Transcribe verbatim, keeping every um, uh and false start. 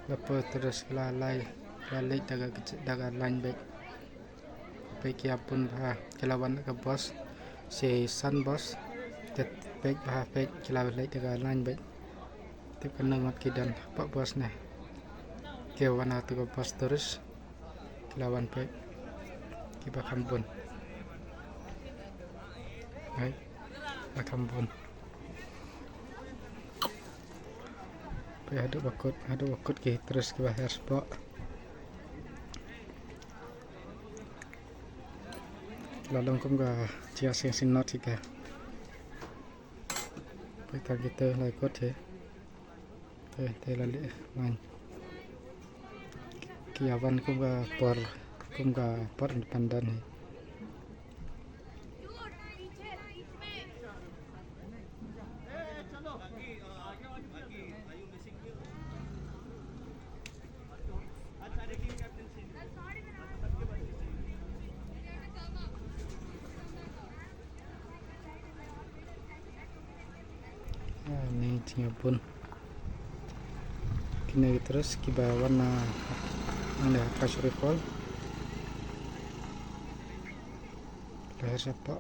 La poi tourist ki la lai, ki la leit da ka, da ka line bike. Peit ki ïa bun bha, ki la wan da ka bus, shi san bus. Te peit bha, peit ki la leit da ka line bike. Te kano ngut ki don hapoh bus ne. Ki wan ha tu ka bus tourist. Ki la wan peit. Kiba kham bun. Hai, ba kham bun. Peit haduh ba kut, haduh ba kut ki tourist kiba her spot. La long kum ka jia sing sing not hi ka. Peit tang kita la kut hi. Te, te la leh man. Ki ïa wan kum ka por, kum ka por independent hi. Ah, ni jingïabun. Kine ki tourist kiba wan na, na Kashuri Fall. Lahir siapa?